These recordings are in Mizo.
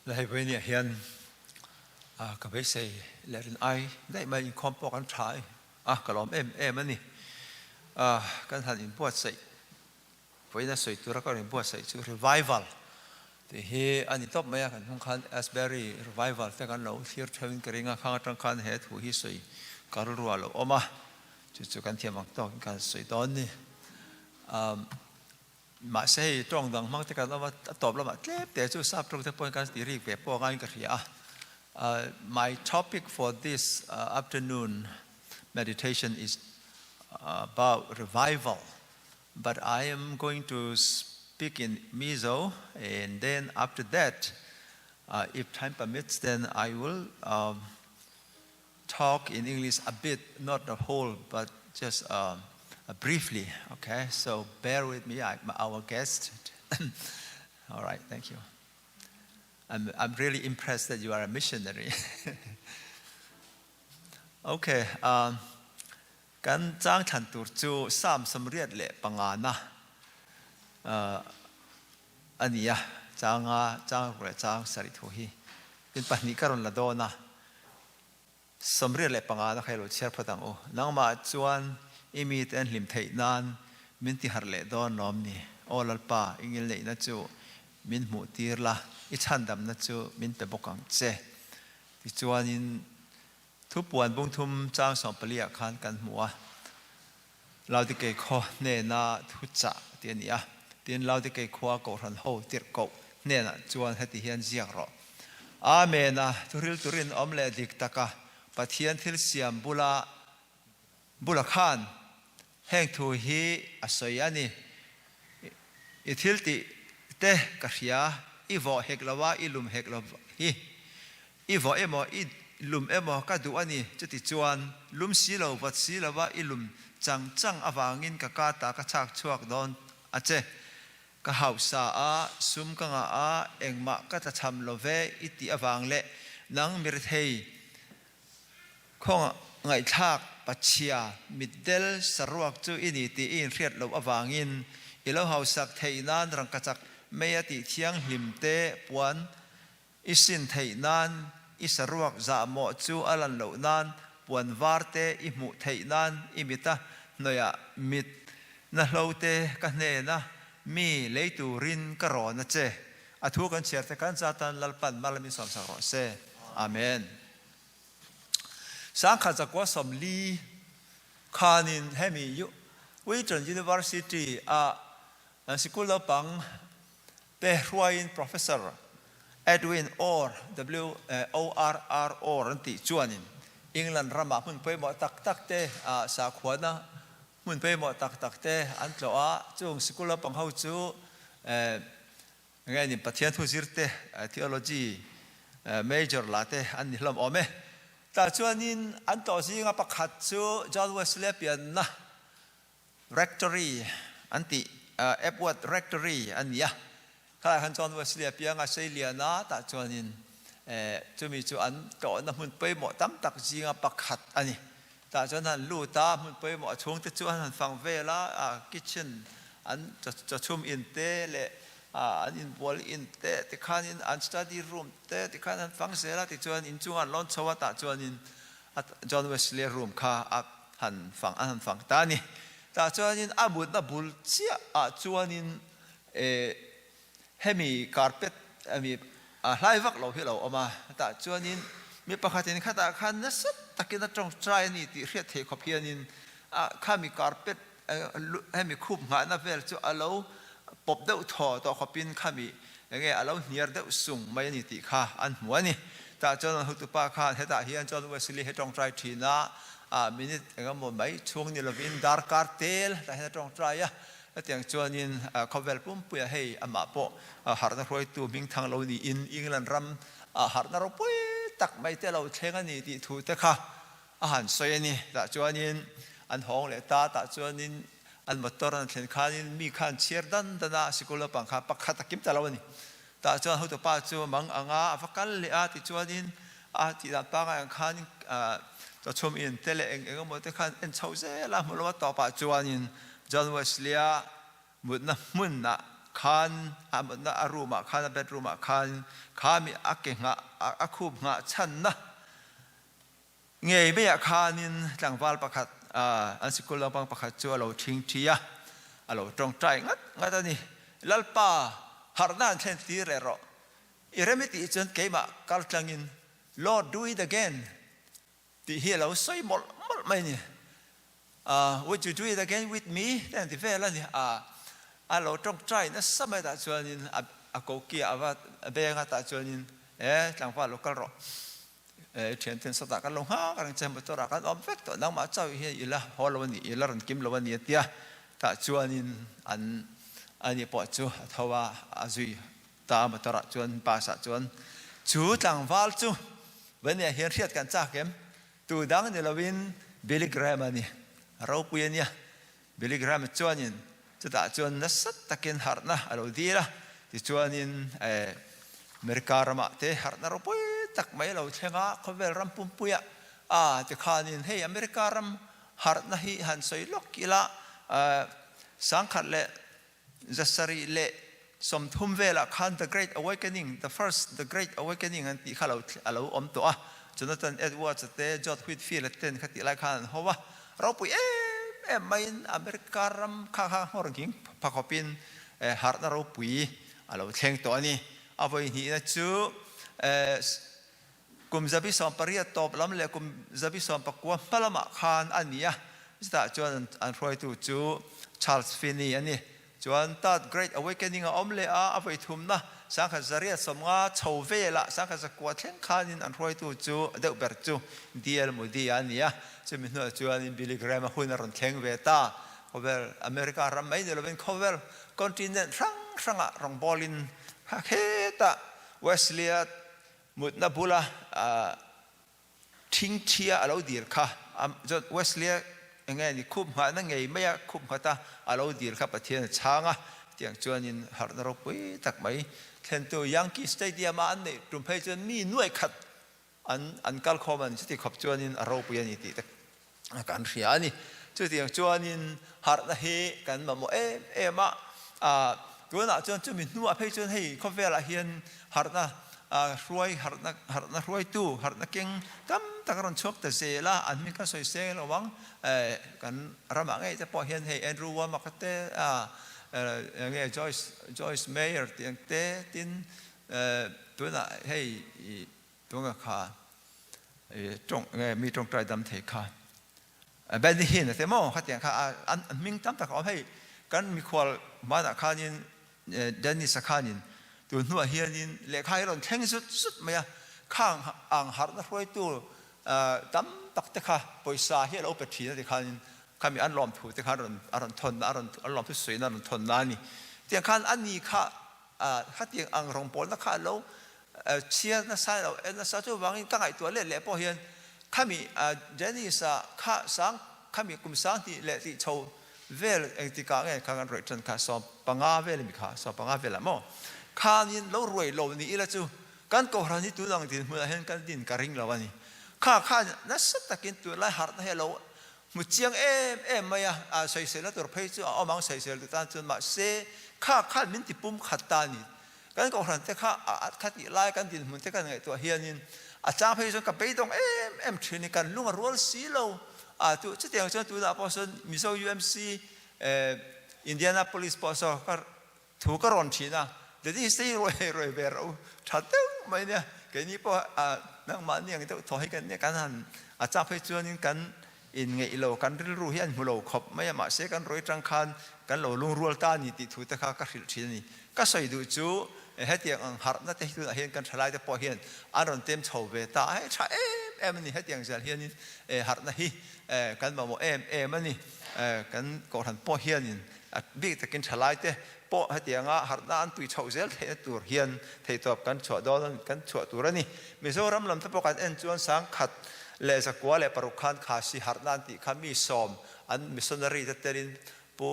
Hei vawinia hian ka beisei leh rin ai daih mai inkhawm pawh kan tha a, ka lawm em em a ni. Kan han inbuatsaih, vawiina sawi tura ka rawn inbuatsaih chu revival tih hi a ni tawp mai a, kan hnung khan Asbury revival te kan lo thlir theuhin ka ring a, khang atang khan he thu hi sawi ka rilru a lo awm a, chu chu kan thiam ang tawkin kan sawi dawn ni. Mahse hei tawng dang hmang te kan awm a, a tawp lamah tlem te chu sap tawng te pawhin kan ti rik ve pawh angaiin ka hria a. My topic for this afternoon meditation is about revival but I am going to speak in Mizo and then after that if time permits then I will talk in English a bit, not the whole, but just briefly, okay? So bear with me, I'm our guest. All right, thank you. I'm, I'm really impressed that you are a missionary. okay, um, kan chang thlan tur chu Psalm 85 na a ni a, changa chang ruk leh chang sarih thu hi tin pahnih ka rawn la dawn a. 85 na kha i lo chhiar phawt ang u. Nangmah chuan i mite an hlim theih nan min ti harh leh dawn lawm ni? Aw Lalpa, i ngilneihna chu min hmuh tir la, i chhandamna chu min pe bawk ang che. Tichuanin thupuan bungthum chang 14 ah khan kan hmu a, Laodikei khaw hnena thuchah tih a ni a. Tin, Laodikei khua Kohhran ho tirhkoh hnenah chuan heti hian ziak rawh, Amen a, thuril turin awm leh dik taka Pathian thil siam bula bula khan heng thu hi a sawi a ni. I thil tih te ka hria, i vawh hek lo a, i lum hek lo hi. I vawh emaw, i lum emaw ka duh a ni. Chuti chuan, lum si lo, vawt si lova i lum chang chang avangin ka ka ta ka chhak chhuak dawn a che. Ka hausa a, sum ka ngah a, engmah ka tlachham lo ve i tih avang leh nang mirethei khawngaihthlak pachhia mitdel saruak chu i ni tih i inhriat loh avangin i lo hausak theih nan rangkachak mei a tih thianghlim te puan I sin theih nan, i saruak zahmawh chu a lan loh nan, puan var te i hmuh theih nan i mit a hnawihah mit na hlo te ka hnen a, mi lei turin ka rawn a che. A thu kan chhiar te kan zatan Lalpan mal min sawmsak rawh se. Amen. Sangkhat zakua 40 khanin hemi Wheaton University a sikul naupang te hruaiin Professor Edwin Orr, W-O-R-R Orr an tih chuanin England ramah hmun pawimawh tak tak te sakhuana hmun pawimawh tak tak te an tlawh a, chung sikul naupang ho chu nge ni Pathian thu zir te, theology major la te an ni hlawm awm e. Tah chuanin an tlawh zinga pakhat chu John Wesley pianna Rectory an tih Epworth Rectory a ni a, khalai khan chuan Wesley a piang a, Seilian a tah chuanin chumi chu an tlawhna hmun pawimawh tam tak zinga pakhat a ni. Tah chuan an lut a, hmun pawimawh a chhungte chu an han fang vel a, kitchen an chawchhum in te leh an inbual in te tikhanin an study room te tikhan an fang zel a, tichuan inchungah an lawn chho a, tah chuanin John Wesley room kha a han fang an han fang ta a ni. Tah chuanin a mutna bul chiah ah chuanin eh hemi carpet hemi a hlai vak lo hi a lo awm a, tah chuanin mi pakhatin khatah khan nasa takin a tawngtai a ni tih hriat theih khawp hianin a khami carpet hemi khup nghahna vel chu a lo pawp deuh thaw tawh khawpin khami enge a lo hniar deuh sung mai a ni tih kha an hmu a ni. Tah chuan an hotupa khan hetah hian chuan Wesley hi tawngtai thin a, ah minute engemaw mai chhung ni lovin darkar tel hetah hian a tawngtai a, hetiang chuanin khawvel pumpuiah hei amah pawh harhna hruaitu hmingthang lo niin England ram ah harhna ropui tak mai te a lo thleng a ni tih thu te kha a han sawi a ni. Tah chuanin an hawng leh ta, tah chuanin an motor an thlen khanin mi khan chhiar dan dan a, sikul naupang kha pakhat a kim ta lo a ni. Tah chuan hotupa chu mang ang a, a va kal leh a, tichuanin a tih dan pangngai ang khan chawchhum in te leh eng eng emaw te khan en chho zel a, hmu lo a tawpah chuanin John Wesley-a mutna hmunah. khan a mutna a room ah khan a bedroom ah khan kha mi a ke hngah a khup hngah channa ngei mei ah khanin tlangval pakhat an sikul naupang pakhat chu a lo ṭhingṭhi a, a lo ṭawngṭai ngat ngat a ni. Lalpa, harhna an thlen tir leh rawh. I rem i tih chuan keimah kal tlangin Lord do it again tih hi a lo sawi mawlh mawlh mai a ni. Would you do it again with me? te an ti vel a ni. A lo ṭawngṭai nasa mai tah chuanin a kokia a va beng a tah chuanin e tlangval lo kal rawh. I thianten sawtah kan lo nghak reng che motor ah kan awm vek tawh nangmah chauh hian i la haw lo a ni i la rawn kim lo a ni a tia tah chuanin an ani pawh chu a tho a a zui ta a motor ah chuan bus ah chuan chu tlangval chu Vania hian hriat kan chak em tu dang ni lovin Billy Graham a ni a ropui a nia Billy Graham chuanin chutah chuan nasa takin harhna a lo dil a, tichuanin America ramah te harhna ropui tak mai a lo thleng a, khawvel ram pumpuiah a tikhanin hei America ram harhna hi han sawi lawk ila sangkhat leh 730 velah khan The Great Awakening, The First The Great Awakening an tih kha a lo awm tawh a, Jonathan Edwards-a te, George Whitefield-a ten kha tih lai khan an ho a, ropui em em maiin America ram kha kha nghawr nghing pha khawpin harhna ropui a lo thleng tawh a ni. A vawi hnihna chu kum 18 tawp lam leh kum 19 hma lamah khan a ni a, chutah chuan an hruaitu chu Charles Finney a ni. Chuan Third Great Awakening a awm leh a, a vawi thumna 1890 chho velah 1900 thleng khanin an hruaitu chu deuh ber chu D.L. Moody a ni a, chumi hnuah chuanin Billy Graham-a hun a rawn thleng ve ta. Khawvel America ram mai ni lovin khawvel continent hrang hrangah rawngbawlin hetah Wesley-a Mutna bula ṭhingṭhia a lo dil kha, Wesley-a enge ni khup nghahna ngei maia khup nghata a lo dil kha Pathian a chhang a, tiang chuanin harhna ropui tak mai thlentu Yankee Stadium-a an neih tum phei chuan mi nuai khat an an kal khawm a ni, chuti khawp chuanin a ropui a ni tih te kan hria a ni. Chutiang chuanin harhna hi kan mamawh em em a, tunah chuan chumi hnuah phei chuan hei khawvelah hian harhna hruai harhna harhna hruaitu harhna keng tam tak a rawn chhuak ta zel a, an hming kha sawi seng lo ang kan ramah ngei te pawh hian hei Andrew Wommack te enge Joyce Joyce Meyer tih ang te tin tunah hei Tunga kha tawng nge mi tawngtai dam thei kha Benny Hinn a ti maw khatiang kha an hming tam tak a awm hei kan mikhual hmanah khanin Dennis a khanin tun hnuah hianin lehkha hi rawn thleng zut zut mai a khang ang harhna hruaitu tam tak te kha pawisa hi a lo pe thin a ti khanin khami an lawmthu te kha a rawn thawn a rawn an lawmthu sawiin a rawn thawn na a ni tiang khan ani kha khatiang ang rawngbawlna kha a lo Chhiar nasa lo en nasa chuvangin ka ngaihtuah let leh pawh hian khami Dennis-a kha sang khami kum 2000 leh tih chho vel engtikah nge kha kan ruaih tan kha 15 vel a mi kha 15 velah maw khanin lo ruai lo ni ila chu kan kohhran hi tun ang dinhmunah hian kan din ka ring lo a ni. Kha khan nasa takin tunlai harhna hi a lo hmu chiang em em mai a, sawiselna tur phei chu a awm ang sawisel tu tan chuan mahse kha khan min ti pum khat ta a ni. Kan kohhran te kha a kha tih lai kan dinhmun te kan ngaihtuah hianin a chang phei chuan ka beidawng em em thin i kan lung a rual si lo a chu chutiang chuan tunah pawh sawn Mizo UMC Indianapolis pawh saw ka thu ka rawn thin a Dennis te hi ruai ruai ve rawh u tha deuh mai nia keini pawh nangmahni ang deuh thaw hi kan nia kan han a chang phei chuanin kan Inngeih lo kan rilru hi an hmu lo khawp mai a, mahse kan ruai tang khan kan lo lungrual ta a ni tih thu te kha ka hrilh thin a ni. Ka sawi duh chu hetiang ang harhna te hi tunah hian kan thalaite pawh hian an rawn tem chho ve ta a, hei tha em em a ni, hetiang zel hianin harhna hi kan mamawh em em a ni. Kan kohhran pawh hianin a bik takin thalaite pawh hetianga harhna an tui chhoh zel theihna tur hian theihtawp kan chhuah dawn kan chhuah tur a ni. Mizoram lam te pawh kan en chuan 1016 khan Khasi harhna an tih kha mi sawm an missionary te telin Pu.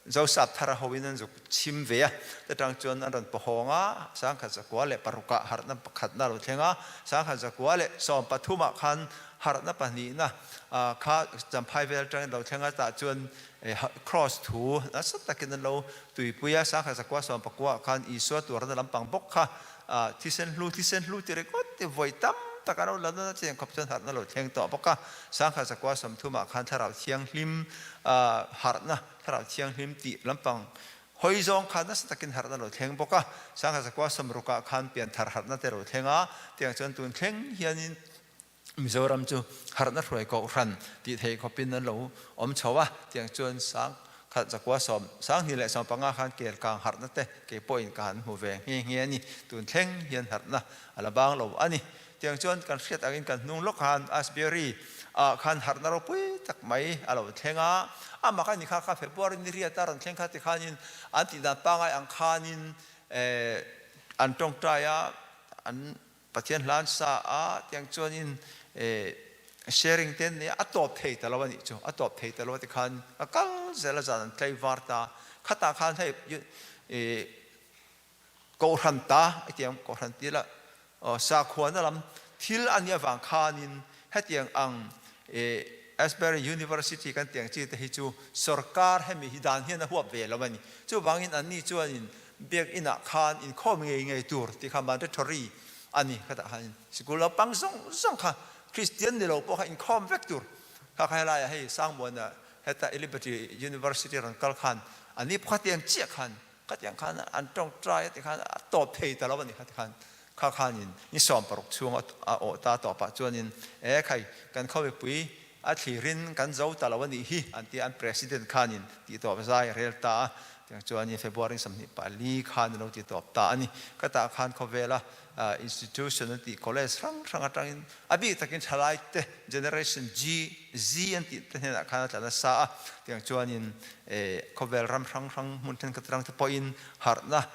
Zosap thar hoin an zuk chim ve a, ta tang chuan an rawn pahawng a, 1906 ah harhna pakhatna a lo thleng a, 1913 ah khan harhna pahnihna kha Champhai vel atangin a lo thleng a, tah chuan Cross thu nasa takin an lo tuipui a, 1919 ah khan Isua tuarna lampang bawk kha thisen hlu thisen hlu ti ringawt te vawi tam tak an lo la nawn a, chutiang khawp chuan harhna lo thleng tawh bawk a, 1930 ah khan Thlarau Thianghlim harhna Thlarau Thianghlim tih lampang hawi zawng kha nasa takin harhna lo thleng bawk a, 1960 ah khan pianthar harhna te lo thleng a, tiang chuan tun thleng hianin Mizoram chu harhna hruai kohhran tih theih khawpin an lo awm chho a, tiang chuan 1910, 2015 khan kelkang harhna te kei pawhin ka han hmu ve nghe nghe a ni, tun thleng hian harhna a la bang lo a ni. Tiang chuan kan hriat angin kan hnung lawk khan Asbury ah khan harhna ropui tak mai a lo thleng a, a mak a ni kha kha February ni riat a rawn thleng kha tikhanin an tihdan pangai ang khanin an tawngtai a, an Pathian hlan sa a, tiang chuanin sharing te an nei a, a tawp thei ta lo a nih chu, a tawp thei ta lo a tikhan a kal zel a zan an tlei var ta, khatah khan hei Kohhran ta hetiang kohhran ti la sakhuana lam thil a nih avang khanin hetiang ang Asbury University kan tih ang chi te hi chu sorkar hemi hi dan hian a huap ve lo a ni. Chuvangin anni chuanin biak inah khan inkhawm ngei ngei tur tih kha mandatory a ni. Khatah khan sikul naupang zawng zawng kha Kristian ni lo pawh kha inkhawm vek tur. Kha kha helaiah hei Sangmuana heta Liberty University rawn kal khan anni pawh khatiang chiah khan Khatiang khan an tawngtai a ti khan a tawp thei ta lo a ni kha ti khan kha khanin ni 60 chhung a awh ta tawpah chuanin e khai kan khawipui a thlirin kan zo ta lo a nih hi an ti a, an president khanin tih tawp zai a rel ta a, tiang chuanin February 24 khan a lo ti tawp ta a ni. Ka tah khan khawvela institution an tih college hrang hrang atangin a bik takin thalai te generation G, Z an tih te hnenah khan a tla nasa a, tiang chuanin khawvel ram hrang hrang hmun thenkhat atang te pawhin harhna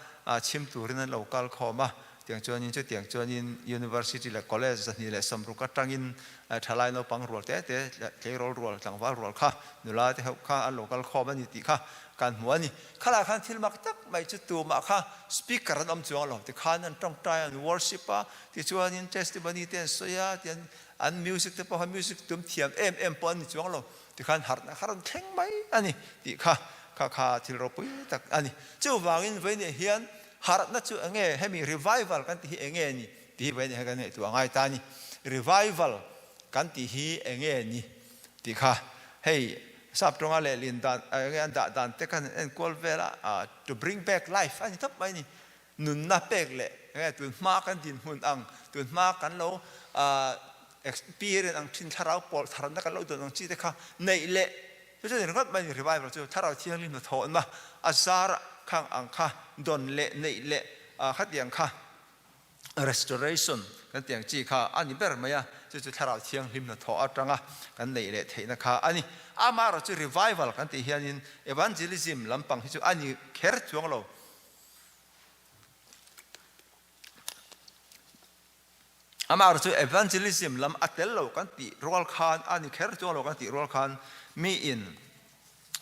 chhim turin an lo kal khawm a, tiang chuanin chutiang chuanin university leh college 260 atangin thalai naupang rual te te tleirawl rual tlangval rual kha nula te ho kha an lo kal khawm a ni tih kha kan hmu a ni. Khalai khan thil mak tak mai chu tumah kha speaker an awm chuang lo tikhan an tawngtai an worship a tichuanin testimony te an sawi a tian an music te pawh kha music tum thiam em em pawh an ni chuang lo tikhan harhna kha rawn thleng mai a ni tih kha kha kha thil ropui tak a ni. Chuvangin vawiinah hian harhna chu enge hemi revival kan tih hi enge ni tih hi vawiinah hian kan ngaihtuah ngai ta a ni. Revival kan tih hi enge ni tih kha hei Sap tawnga lehlin dan enge an dah dan te khan an enkual vel a, to bring back life a ni tawp mai a ni. Nunna pek leh enge tun hma kan dinhmun ang, tun hma kan lo experience ang thin thlarau pawl tharna kan lo dawn ang chi te kha neih leh chu chu ni ringawt mai a ni revival chu thlarau thianghlim hnathawhna a zar khang ang kha dawn leh neih leh khatiang kha Restoration kan tih ang chi kha a ni ber mai a, chu chu Thlarau Thianghlim hnathawh atanga kan neih leh theihna kha a ni. Amaherawh chu revival kan tih hianin evangelism lampang hi chu a ni kher chuang lo. Amaherawh chu evangelism lam a tel lo kan tih rual khan a ni kher chuang lo kan tih rual khan miin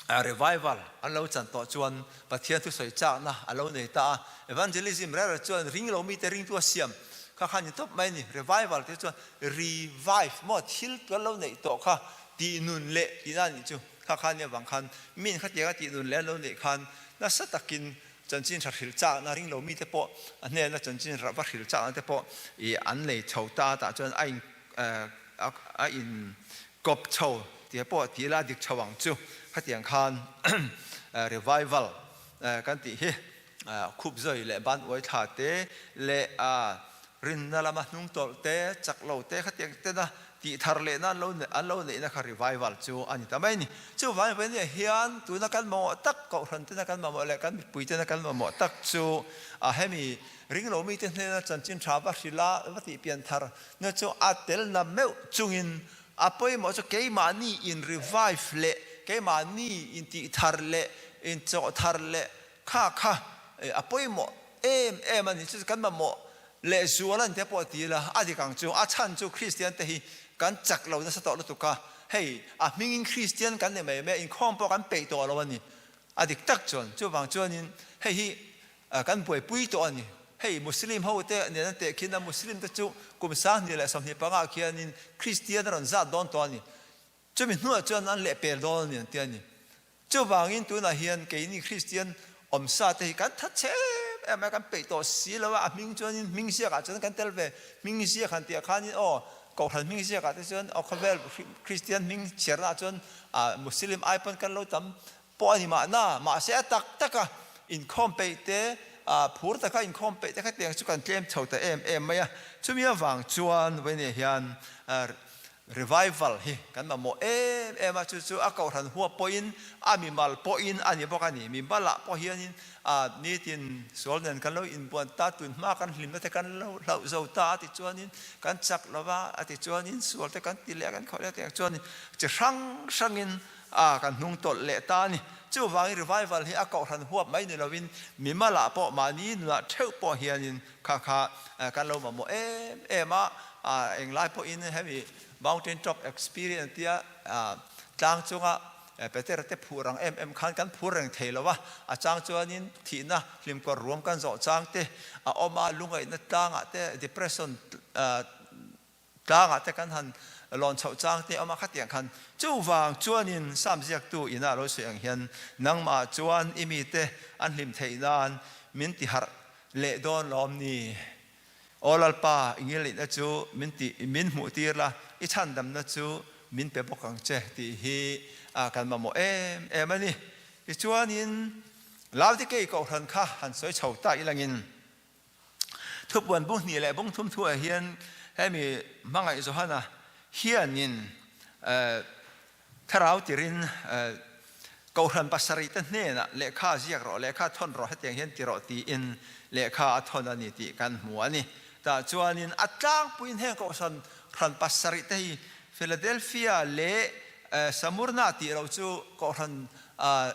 Revival an lo chan tawh chuan Pathian thusawi chakna a lo nei ta a, Evangelism reng reng chuan ring lo mite ringtu a siam kha kha ni tawp mai a ni. Revival te chuan revive maw thil tual lo neih tawh kha tih nun leh tihna a nih chu kha kha nia vang khan min khatianga tih nun leh an lo neih khan nasa takin chanchin tha hrilh chakna ring lo mite pawh a hnena chanchin va hrilh chakna te pawh ih an nei chho ta a tah chuan a in a in Kawp chho tih pawh ti ila dik chho ang chu. Khatiang khan revival kan tih hi khup zawi leh ban uai thla te leh rinna lama hnung tawlh te, chak lo te khatiang tena tih thar lehna an lo an lo neihna kha revival chu a ni ta mai a ni. Chuvangin vawinia hian tuna kan mamawh tak, kohhran tena kan mamawh leh kan mipui tena kan mamawh tak chu hemi ringlo mite hnena chanchin tha va hrilh a, va tih pian thar na chu a telna meuh chungin A pawimawh chu keimahni in revive leh keimahni in tih thar leh in chawh thar leh kha kha a pawimawh em em a ni. Chu chu kan mamawh leh zual a ni te pawh ti ila a dik ang chu. A chhan chu Kristian te hi kan chak lo nasa tawh lutuk a, hei a hmingin Kristian kan ni mai mai a, inkhawm pawh kan peih tawh lo a ni. A dik tak chuan chuvang chuanin hei hi kan buaipui tawh a ni. Hei Muslim ho te nen an tehkhin a, Muslim te chu kum 2025 ah khianin Kristian a rawn zat dawn tawh a ni. Chumi hnuah chuan an lehpel dawn a ni an ti a ni. Chuvangin tunah hian keini Kristian awmsa te hi kan that chhe em em a, kan peih tawh si lo a, a hming chuanin hming ziakah chuan kan tel ve, hming ziak han tih ah khanin aw Kohhran hming ziakah te chuan aw khawvel Kristian hming chhiarnaah chuan Muslim ai pawn kan lo tam pawh a ni mahna, mahse a tak taka inkhawm peih te, phur taka inkhawm peih te khatiang chu kan tlem chho ta em em mai a. Chumi avang chuan vawinia hian revival hi kan mamawh em em a, chu chu a kohhran huap pawhin a mimal pawhin a ni bawk a ni. Mimalah pawh hianin nitin sual nen kan lo inbuan ta, tun hma kan hlimna te kan lo hlauh zo ta a ti chuanin kan chak lo va, a ti chuanin sual te kan ti leh a, kan khawih leh a tiang chuanin chi hrang hrangin A kan hnung tawlh leh ta a ni. Chuvangin revival hi a kohhran huap mai ni lovin mimalah pawh mahni nunah theuh pawh hianin kha kha kan lo mamawh em em a. Englai pawhin hemi mountain top experience tia tlang chunga Petera te phur ang em em khan kan phur reng thei lo a. A chang chuanin thihna hlimkawr ruam kan zawh chang te a awm a, lungaihna tlangah te depression Tlangah te kan han lawn chhoh chang te awm a, khatiang khan chuvang chuanin Sam ziaktu ina lo sawi ang hian nangmah chuan i mite an hlim theih nan min ti harh leh dawn lawm ni? Aw Lalpa, i ngilneihna chu min ti min hmuh tir la, i chhandamna chu min pe bawk ang che tih hi kan mamawh em em a ni. Tichuanin Laodikei kohhran kha han sawi chho ta ilangin, Thupuan bung hnih leh bung thum thuah hian hemi hmangaih Johana hianin thlarau tirin Kohhran pasarih te hnenah lehkha ziak rawh, lehkha thawn rawh, hetiang hian ti rawh tiin lehkha a thawn a ni tih kan hmu a ni. Tah chuanin a tlangpuiin heng Kohhran hran pasarih te hi Philadelphia leh Samurna tih loh chu Kohhran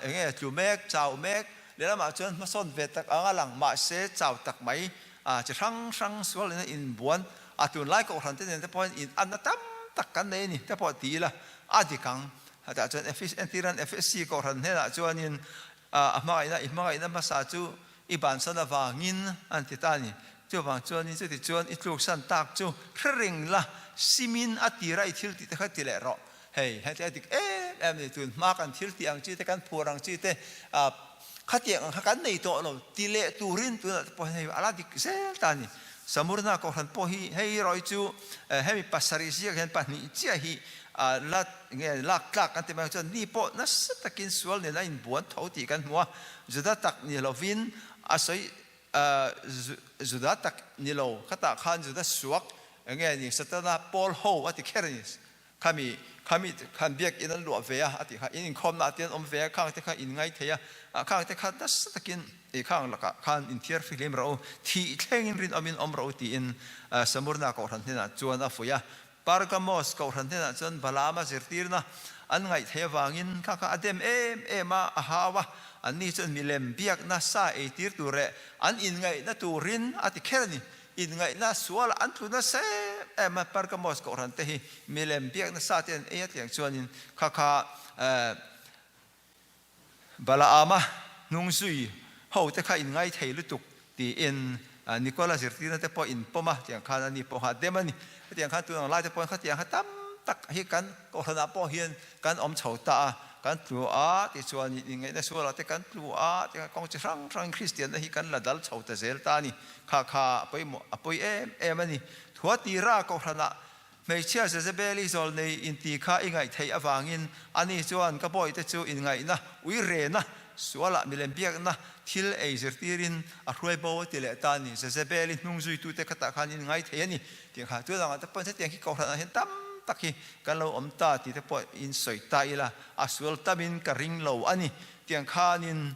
enge tlu mek, chau mek, Lehlamah chuan hmasawn ve tak ang a lang, mahse chau tak mai chi hrang hrang sual in a inbuan a, tunlai kohhran te nen te pawhin in anna tam tak kan nei a ni te pawh ti ila a dik ang. Hetah chuan entiran FSC kohhran hnenah chuanin a hmangaihna i hmangaihna hmasa chu i bansan avangin an ti ta a ni. Chuvang chuanin chuti chuan i tluksan tak chu hre ring la, simin a tira i thil tih te kha ti leh rawh. Hei, heti a dik em em a ni, tun hma kan thil tih ang chi te, kan phur ang chi te, khatiang ang kha kan nei tawh lo ti leh turin tunah te pawh hian hei a la dik zel ta a ni. Samurna Kohhran pawh hi hei erawh hi chu hemi pasarih ziak hian pahnih chiah hi la nge lak tlak kan ti mai ang chuan ni pawh nasa takin sual nen a inbuan tho tih kan hmu a, Juda tak ni lovin a sawi Juda tak ni lo khatah khan Juda suak nge ni Satana pawl ho a ti kher a ni. Khami, khami khan biakinn an luah ve a, a ti kha. In inkhawmna ah te an awm ve a, khang te kha in ngai thei a, khang te kha nasa takin i khang lakah khan inthiar fihlim rawh u, thih thlengin rinawmin awm rawh u tiin Samurna kohhran hnenah chuan a fuih a. Pergamos kohhran hnenah chuan Balaama zirtirna an ngaih theih avangin kha kha a dem em em a, a hau a, anni chuan milem biakna sa eitir tur leh an inngaihna turin a ti kher a ni. Inngaihna sualah an tlu nasa em em a, Pergamos kohhran te hi milem biak nasa te an ei a tiang chuanin kha kha Balaama hnung zui ho te kha inngai thei lutuk tiin Nikola zirtirna te pawh in pawm a tiang khan ani pawh kha a dem a ni. Hetiang khan tun ang lai te pawhin khatiang kha tam tak hi kan kohhranah pawh hian kan awm chho ta a, kan tlu a tichuan inngaihna sualah te kan tlu a tiang kawng chi hrang hrangin Kristianna hi kan la dal chho ta zel ta a ni. Kha kha a pawimawh, a pawi em em a ni. Thua tira Kohhranah hmeichhia Jezebeli zawl nei inti kha i ngaih theih avangin ani chuan ka bawihte chu inngaihna, uirena, sualah milem biakna thil ei zirtirin a hruai bo a ti leh ta a ni. Jezebeli hnung zuitute khatah khan in ngai thei a ni tih kha tun angah te pawhin hetiang khi Kohhranah hian tam tak hi kan lo awm ta tih te pawh in sawi ta ila a sual tamin ka ring lo a ni. Tiang khanin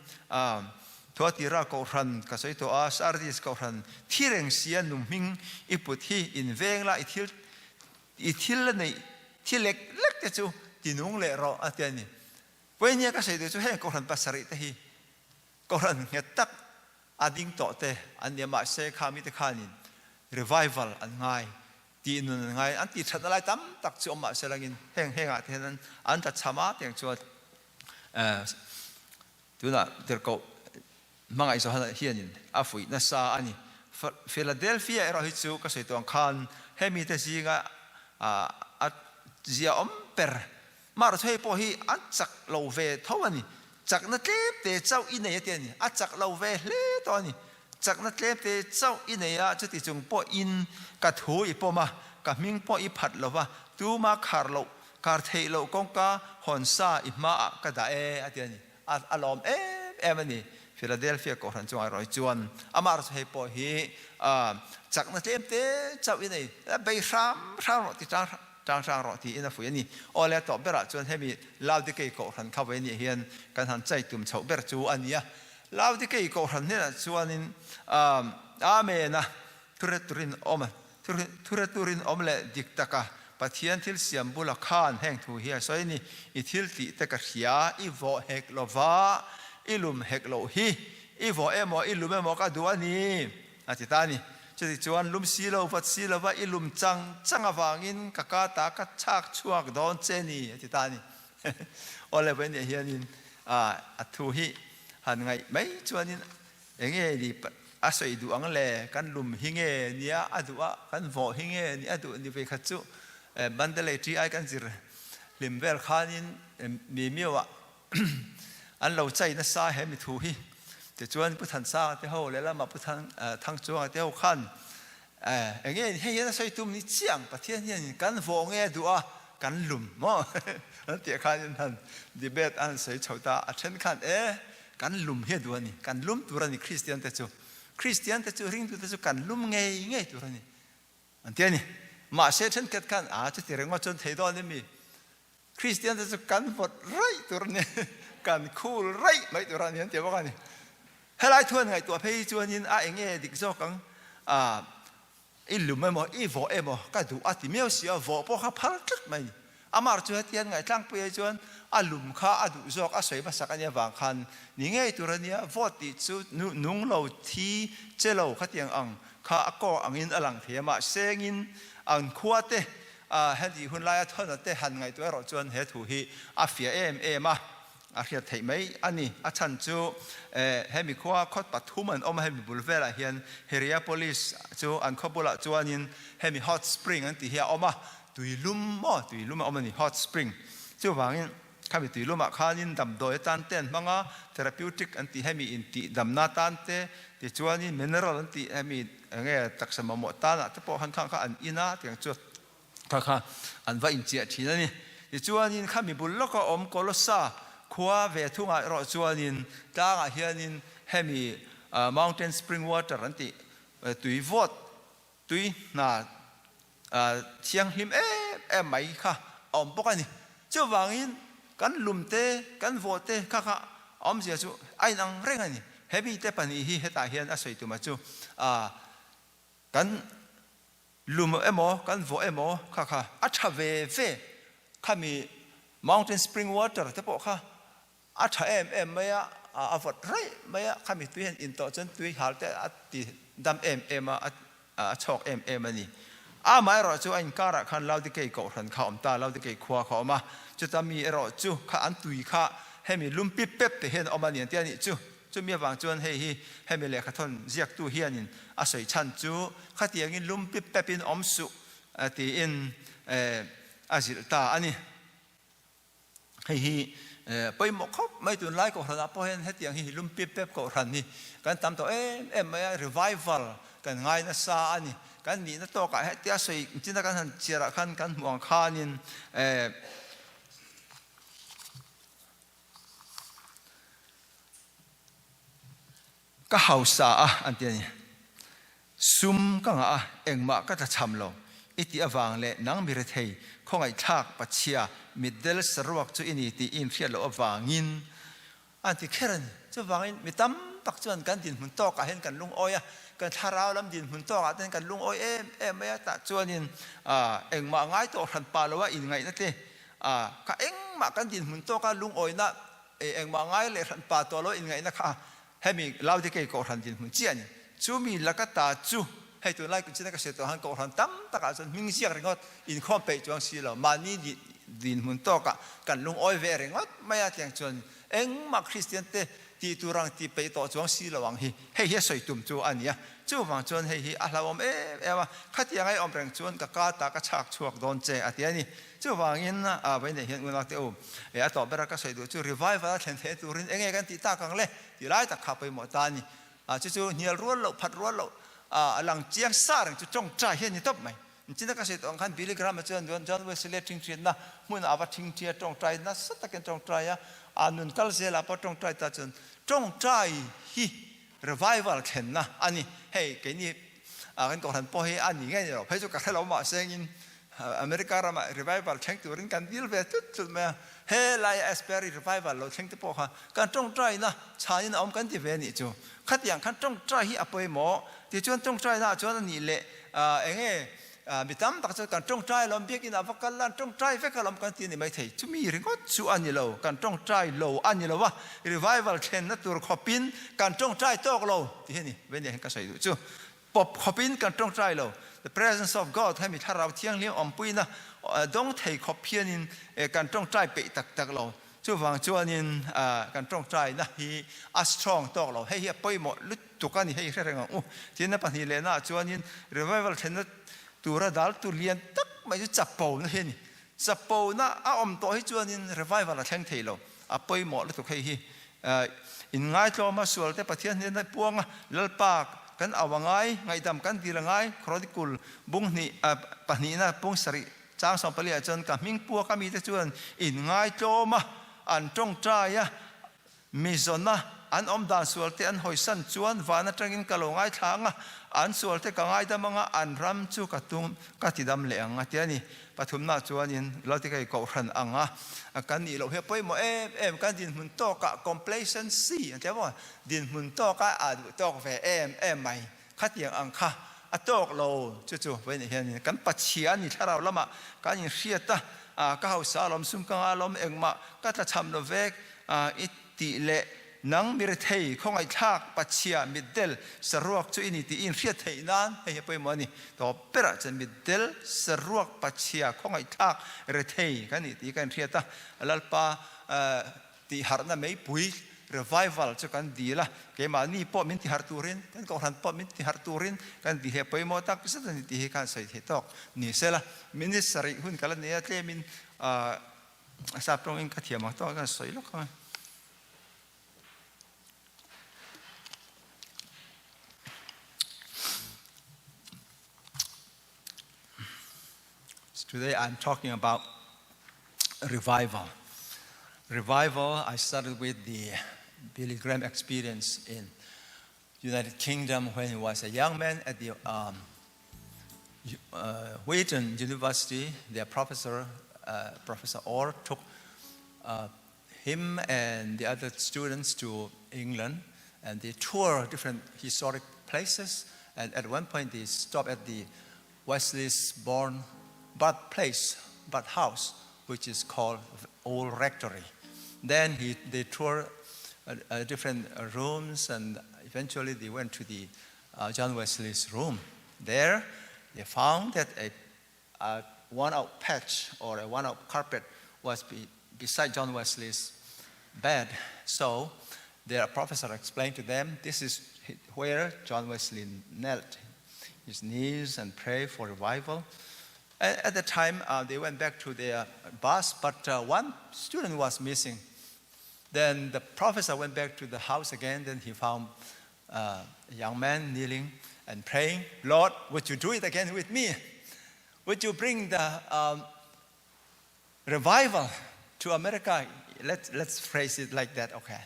Thuatira Kohhran ka sawi tawh a, Sardis Kohhran thi reng sia nu hming i put hi in veng la, i thil i thil la neih thi lek lek te chu ti nung leh rawh a ti a ni. Puainia ka sawi duh chu heng Kohhran pasarih te hi Kohhran nghet tak a ding tawh te an nia mahse kha mite khanin revival an ngai tih nun an ngai an tih thatna lai tam tak chu awm mahse langin heng hengah te hian an tlachham a tiang chuan. Tunah tirhkoh hmangaih Johana hianin a fuih nasa a ni. Philadelphia erawh hi chu ka sawi tawh ang khan hemi te zinga a ziaawm ber Maruthei pawh hi a chak lo ve tho a ni. Chakna tlem te chauh i nei a ti a ni. A chak lo ve hle tawh a ni. Chakna tlem te chauh i nei a, chuti chung pawhin ka thu i pawm a, ka hming pawh i phat lo va, tuma khar loh, khar theih loh kawngka hawn sa i hmaah ka dah e, a ti a ni. A lawm em em a ni. Philadelphia Kohhran chungah erawh hi chuan amah erawh chu hei pawh hi chakna tlem te chauh i nei, bei hram hram rawh ti tang tang hrang rawh tiin a fuih a ni. Aw le, tawp berah chuan hemi Laodikei Kohhran kha vawi nih hian kan han chai tum chhoh ber chu a ni a. Laodikei Kohhran hnenah chuanin Amen a thurhe turin awm a, thurhe turin awm leh dik taka Pathian thil siam bula khan heng thu hi a sawi a ni, I thil tih te ka hria, i vawh hek lova, i lum hek loh hi, i vawh emaw i lum emaw ka duh a ni. A ti ta a ni. Chutichuan lum si lo, vat si lova i lum chang chang avangin ka ka ta ka chhak chhuak dawn che ni, a ti ta a ni. Aw le vawiin ah hianin a thu hi han ngaih mai chuanin enge ni a sawi duh ang le, kan lum hi nge nia a duh a, kan vawh hi nge ni a duh ni vei khat chu Mandalay TI kan zir hlim vel khanin mi miau-ah An lo chai nasa he mi thu hi. Tichuan Pu Thansanga te ho lehlamah Pu Thangchuanga te ho khan enge hei hian a sawi tum ni chiang Pathian hian kan vawh nge a duh a kan lum maw an tih khan in han debate a han sawi chho ta a then khan e kan lum hi a duh a ni kan lum tur a ni Kristian te chu Kristian te chu ringtu te chu kan lum ngei ngei tur a ni an ti a ni. Mahse thenkhat khan a chuti ringawt chuan thei dawn em mi? Kristian te chu kan vawt raih tur a ni, kan khul raih mai tur a ni an ti bawk a ni. Helai thu an ngaihtuah phei hi chuanin a enge dik zawk ang, a i lum emaw i vawh emaw ka duh a ti miau si a, vawh pawh kha phal tlat mai a ni. Amar chu heti an ngaihtlang pui ai chuan a lum kha a duh zawk a sawi hmasak a nia vang khan ni ngei tur a nia, vawt tih chu nung lo thi che lo khatiang ang kha a kawk angin a lang thei a, mahsengin an khua te heti hun laia thawn te han ngaihtuah erawh chuan he thu hi a fiah em em a, a hriat theih mai a ni. A chhan chu hemi khua khawt pathum an awm a, hemi bul velah hian Hierapolis chu an khaw bulah chuanin hemi hot spring an tih hi a awm a, tui lum maw tui lum a awm a ni hot spring. Chuvangin khami tui lumah khanin damdawi atan te an hmang a, therapeutic an tih hemi intih damna atan te, tichuanin mineral an tih hemi enge taksa mamawh tanah te pawh khan khang kha an in a tiang chu kha kha an va inchiah thin a ni. Tichuanin khami bul lawka awm Kolossa khua ve thungah erawh chuanin tlangah hianin hemi mountain spring water an tih tui vawt tui hna thianghlim em em mai kha a awm bawk a ni. Chuvangin kan lum te, kan vawh te kha kha a awmzia chu a inang reng a ni. He mite pahnih hi hetah hian a sawi tuma chu kan lum emaw kan vawh emaw kha kha a tha ve ve khami mountain spring water te pawh kha A tha em em mai a, a vawt raih mai a, khami tui han in tawh chuan tui hal te a ti dam em em a, a chhawk em em a ni. Amaherawh chu a inkarah khan Laodikei kohhran kha a awm ta, Laodikei khua kha a awm a, chuta mi erawh chu kha an tui kha hemi lum pip pep te hian a awm a ni an ti a nih chu. Chumi avang chuan hei hi hemi lehkhathawn ziaktu hianin a sawi chhan chu khatiangin lum pip pepin awm suh tiin a zilh ta a ni. Hei hi pawimawh khawp mai tunlai kohhranah pawh hian hetiang hi lum pip pep kohhran hi kan tam tawh em em mai a, revival kan ngai nasa a ni. Kan nihna tawkah hetia sawi china kan han chhiarah khan kan hmuh ang khanin Ka hausa a an ti a ni. Sum ka ngah a, engmah ka tlachham lo. I tih avang leh nang mi rethei, khawngaihthlak, pachhia, mitdel saruak chu i ni tih i inhriat loh avangin an ti kher a ni. Chuvangin mi tam tak chuan kan dinhmun tawkah hian kan lungawi a, kan thlarau lam dinhmun tawkah te hian kan lungawi em em mai a, tah chuanin engmah ngai tawh hran pah loa inngaihna te, kha engmah kan dinhmun tawka lungawina Engmah ngai leh hran pa tawh lo inngaihna kha hemi Laodikei kohhran dinhmun chiah a ni. Chu mi laka ta chu hei tunlai kum china ka hriat tawh han kohhran tam takah chuan hming ziak ringawt inkhawm peih chuang si lo mahni dinhmun tawkah kan lungawi ve ringawt mai a tiang chuan engmah Kristian te. Tih tur ang tih peih tawh chuang si lo ang hi. Hei hi a sawi tum chu a ni a. Chuvang chuan hei hi a hlauhawm em em a, khatiang a i awm reng chuan ka ka ta ka chhak chhuak dawn che a ti a ni. Chuvangin a vei nei hian unau te u, e a tawh bera ka sawi duh chu revival a thlen theih turin enge kan tih tak ang le tih lai tak kha pawimawh ta a ni. A chu chu hnial rual loh phat rual loh a lang chiang sa reng chu tawngtai hi a ni tawp mai. China ka sawi tawh ang khan Billy Graham-a chuan John Wesley-a ṭhingṭhiatna hmunah a va ṭhingṭhi a, ṭawngṭai nasa takin ṭawngṭai a, a nun kal zelah pawh ṭawngṭai ta chuan ṭawngṭai hi revival thlenna a ni. Hei keini kan kohhran pawh hi a ni ngei ni lo phei chu ka hre lo mahse engin America ramah revival thleng turin kan dil ve tlut tlut mai a, he laia Asbury revival lo thleng te pawh kha kan ṭawngṭaina chhanin a awm kan ti ve a nih chu. Khatiang khan ṭawngṭai hi a pawimawh. Tichuan ṭawngṭainaah chuan a nih leh eng nge mi tam tak chuan kan ṭawngṭai alawm, biakinah va kal la an ṭawngṭai vek alawm kan ti a ni maithei. Chumi ringawt chu a ni lo, kan ṭawngṭai lo a ni lo a, revival thlenna tur khawpin kan ṭawngṭai tawk lo tih hi a ni. Vei nia hian ka sawi duh chu. Pawp khawpin kan ṭawngṭai lo. The presence of God, hemi thlarau thianghlim awmpuina dawng thei khawp hianin kan ṭawngṭai peih tak tak lo. Chuvang chuanin kan ṭawngṭaina hi a strong tawk lo. Hei hi a pawimawh lutuk a ni, hei hre reng ang u. Tin, a pahnih lehnaah chuanin revival thlenna tura daltu lian tak mai chu chapona hi a ni. Chapona a awm tawh hi chuanin revival a thleng thei lo. A pawimawh lutuk hei hi. Inngaitlawma sualte Pathian hnena puanga Lalpa kan au a ngai, ngaihdam kan dil a ngai, Chronicle bung hnih pahnihna pung sarih chang 14 ah chuan ka hming puak a mite chuan inngaitlawma an tawngtai a, mi zawna an awm dan sualte an hawisan chuan van atangin ka lo ngaithla ang a, an sualte ka ngaidam ang a, an ram chu ka tum ka tidam leh ang a ti a ni. Pathumna chuanin Laltikai Kohhran ang a kan nih loh hi a pawimawh em em, kan dinhmun tawkah complacency an ti a maw, dinhmun tawkah a duh tawk ve em em mai, khatiang ang kha a tawk lo chu chu vawiinah hianin kan Pathian ni thlarau lamah kan inhriat a, ka hausa alawm, sum ka ngah alawm, engmah ka tlachham lo vek i tih leh Nang mi rethei, khawngaihthlak, pachhia, mitdel, saruak chu i ni tih i inhriat theih nan hei hi a pawimawh a ni. Tawp berah chuan mitdel, saruak, pachhia, khawngaihthlak, rethei kan nih tih ka inhriat a. Lalpa tihharhna meipui, revival, chu kan dil a, keimahni pawh min tiharh turin, kan kohhran pawh min tiharh turin kan dil hi a pawimawh tak zet a ni tih hi khan sawi theih tawk ni sela. Minute sarih hun ka la nei a, tlemin sap tawngin ka thiam ang tawk a, ka sawi lawk ang e. Today I'm talking about revival. Revival, I started with the Billy Graham experience in United Kingdom when he was a young man at the um, uh, Wheaton University. Their professor, uh, Professor Orr, took uh, him and the other students to England and they tour different historic places. And at one point, they stopped at the Wesley's born birthplace, birth house, which is called Old Rectory. Then he, they toured uh, uh, different rooms and eventually they went to the uh, John Wesley's room. There, they found that a, a worn-out patch or a worn-out carpet was be, beside John Wesley's bed. So their professor explained to them, this is where John Wesley knelt his knees and prayed for revival. At, at the time, uh, they went back to their bus, but uh, one student was missing. Then the professor went back to the house again. Then he found uh, a young man kneeling and praying, Lord, would you do it again with me? Would you bring the um, revival to America? Let, let's phrase it like that, okay.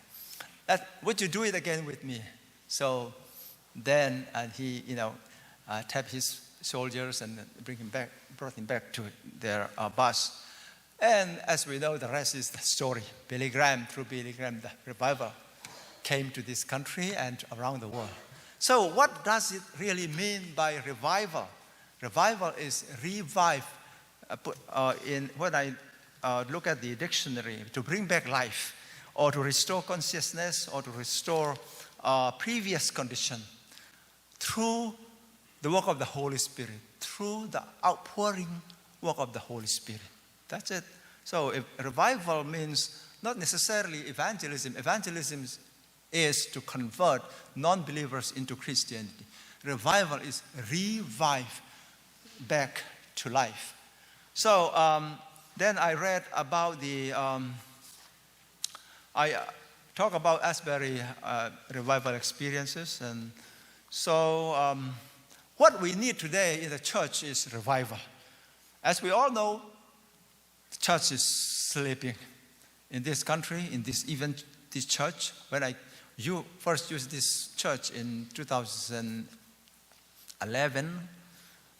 That, would you do it again with me? So then and he, you know, uh, tapped his soldiers and bring him back, brought him back to their uh, bus. And as we know, the rest is the story. Billy Graham, through Billy Graham, the revival came to this country and around the world. So what does it really mean by revival? Revival is revive. Uh, uh, in when I uh, look at the dictionary, to bring back life, or to restore consciousness, or to restore uh, previous condition through the work of the Holy Spirit, through the outpouring work of the Holy Spirit. That's it. So if revival means not necessarily evangelism. Evangelism is is to convert non-believers into Christianity. Revival is revive back to life. So um, then I read about the, um, I uh, talk about Asbury uh, revival experiences. And so um, what we need today in the church is revival. As we all know, the church is sleeping in this country, in this even this church. When I you first used this church in 2011,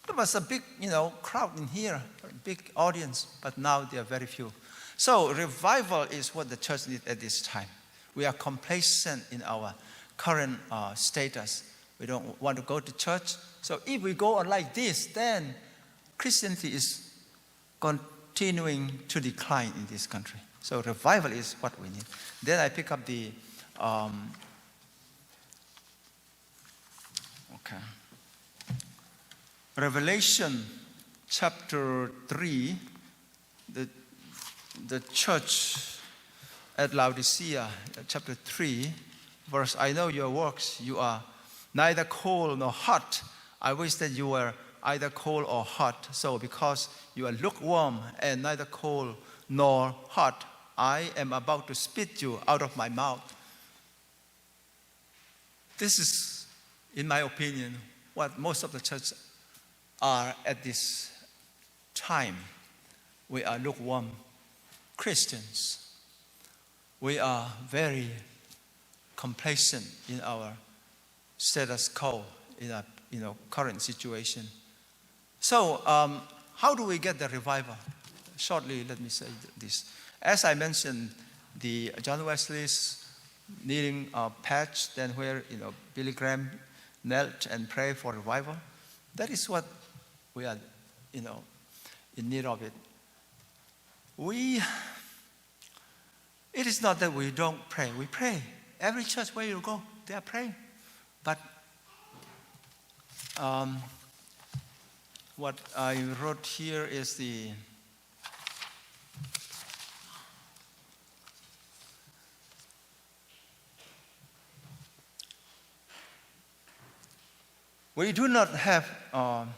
there was a big, you know, crowd in here, a big audience, but now there are very few. So revival is what the church needs at this time. We are complacent in our current uh, status. We don't want to go to church. So if we go on like this, then Christianity is continuing to decline in this country. So revival is what we need. Then I pick up the um, okay. Revelation chapter 3, the, the church at Laodicea, chapter 3, verse I know your works, you are neither cold nor hot. I wish that you were either cold or hot. So, because you are lukewarm and neither cold nor hot, I am about to spit you out of my mouth. This is, in my opinion, what most of the church are at this time. We are lukewarm Christians. We are very complacent in our status quo, in our you know, current situation. So, um, how do we get the revival? Shortly, let me say this. As I mentioned, the John Wesley's kneeling uh, patch, then where you know Billy Graham knelt and prayed for revival. That is what we are, you know, in need of it. We, it is not that we don't pray. We pray. Every church where you go, they are praying. But um, what I wrote here is the We do not have, um,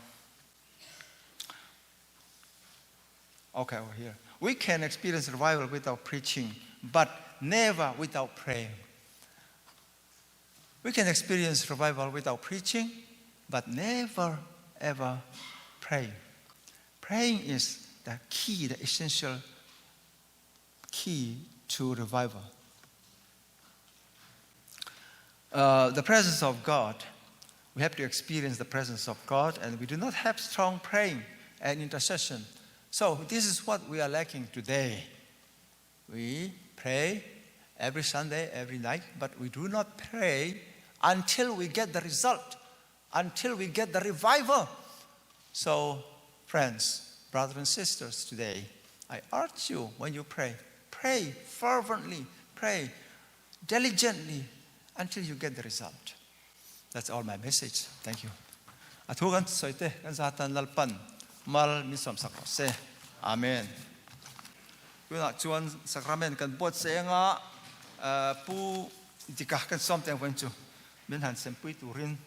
okay, over here. We can experience revival without preaching, but never without praying. We can experience revival without preaching, but never ever praying. Praying is the key, the essential key to revival. Uh, the presence of God. We have to experience the presence of God, and we do not have strong praying and intercession. So, this is what we are lacking today. We pray every Sunday, every night, but we do not pray until we get the result, until we get the revival. So, friends, brothers and sisters, today, I urge you when you pray, pray fervently, pray diligently until you get the result. That's all my message. Thank you. A thu kan sawi te kan zatan Lalpan mal min sawm sak rawh se. Amen. Tunah chuan sacrament kan buatsaih anga Pu Dika kan sawm teng vawiin chu min han sempui turin.